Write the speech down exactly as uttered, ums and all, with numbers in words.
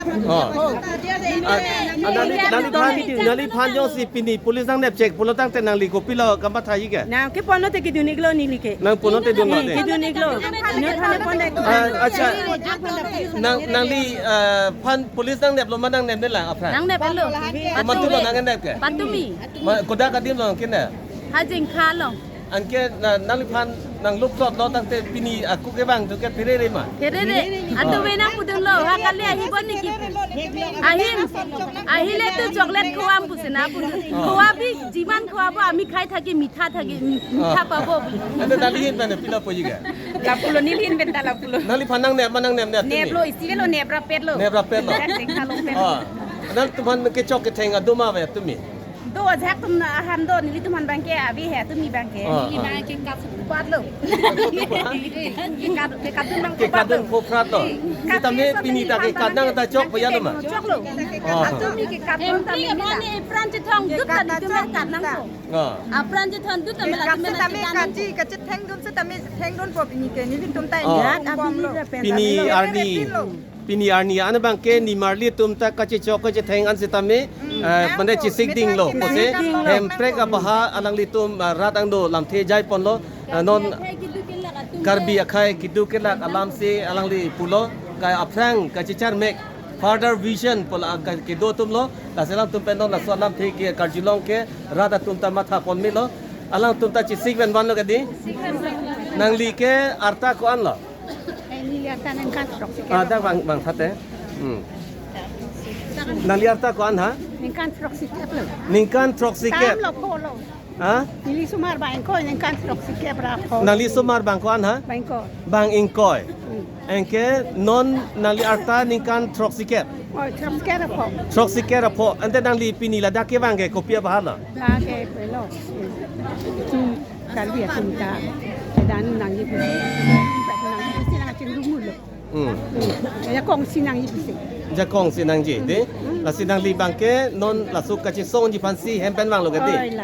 Oh. Ah, ah, nangli, nangli phan, nangli phan jongsi pini police nangnep chek pulo tangte nangli kopilo kamathaji ke? Nang ke pono te kedun-iklo neli ke. Nang pono te dunlo te? Kedun-iklo. Neli phan pon te. Ah, acha. Nang, nangli, ah, phan police nangneplo ma nangnepnela aphrang? Nangneplo. Komat tulo nangnep ke? Patumi. Ma, kodak adim lo kene? Hajengkha lo. Anke na, nangliphan nanglup plot lo tangte pini ako kevang tu ke pherere ma? Pherere. Atu, ah, bena pudun lo. Ha kali ahi bon niki. Ahim. Ahile tu chocolate khowam pusi na pudun. Ah. Khowa bi jiman khowa bo ami khai thaki mitha thaki mi-, mitha, ah, pabo. Ante nangli ahin pen pilo poji ke? Lapulo neli ahin pen ta lapulo. Nangliphan nangnep ma nangnepnep tumi? Neplo, isi velo nep rapetlo. Nep rapetlo. Nep sing khalong pet. Ah. Nangtumphan kechok ketheng atum ave tumi? Do ajak tum na ahan do, nelitum aphan abang ke ave he, tumi abang ke. Ah, neli ah. Abang ke kap phat lo. Ke kat, ke katdun abang ke kap lo. Ke katdun pho phat lo. Kap sitame ke pini ta ke katdun ta chok paya lo ma? Chok lo. Ah. Tumi ke katdun ta. Tumi ke mena. Apran chethang dut ta nelitum katnang lo. Ah. Apran chethang dut ta mela kap tum mena sitame katdun. Kachi, kachethengdun sitame thengdun po pini ke, nelitum ta. Ah. Ingat, bom lo. Pini arni. Pini arni an abang ke nimarli atum ta kachechok kachetheng an sitame, hmm, eh, mane chesik dinglo, pusi Hemprek abaha alanglitum, ah, rat angno lamthe jai ponlo, ah, non Karbi akhei keduk kelak alamsi alangli pulo, ka aphrang kachecharmek further vision pulo, ah, ka kedo atumlo, lasi alangtum pen non laso alamthe ke karjulong ke rat atum ta matha pon melo, alangtum ta chesik pen vanlo kedi, nangli ke arta ko-an lo? Eh, neli arta ningkan throksi kep. Ah, dak bang, bang thate. Hmm. Nangli arta ko-an ha? Ningkan throksi kep lo. Ningkan throksi kep. Tam lo pho lo. Ha? Neli osomar bang ingkoi ningkan throksi kep ra pho. Nangli osomar bang ko-an ha? Bang ingkoi. Bang ingkoi. Hmm. Anke non nangli arta ningkan throksi kep. Oh, throksi kep ra pho. Throksi kep ra pho. Ante nangli pini ladak kevang ke kopi abaha lo? Ladak ke pelo. Tum Karbi atum ta kedan nangji pusi, nangji pusi nang chingrum mulo. Hmm. Jakong si nangji pusi. Jakong si nangji, de? Hmm. Lasi nangli abang ke non laso kachesongji aphansi hem pen vanglo kedi? Oi,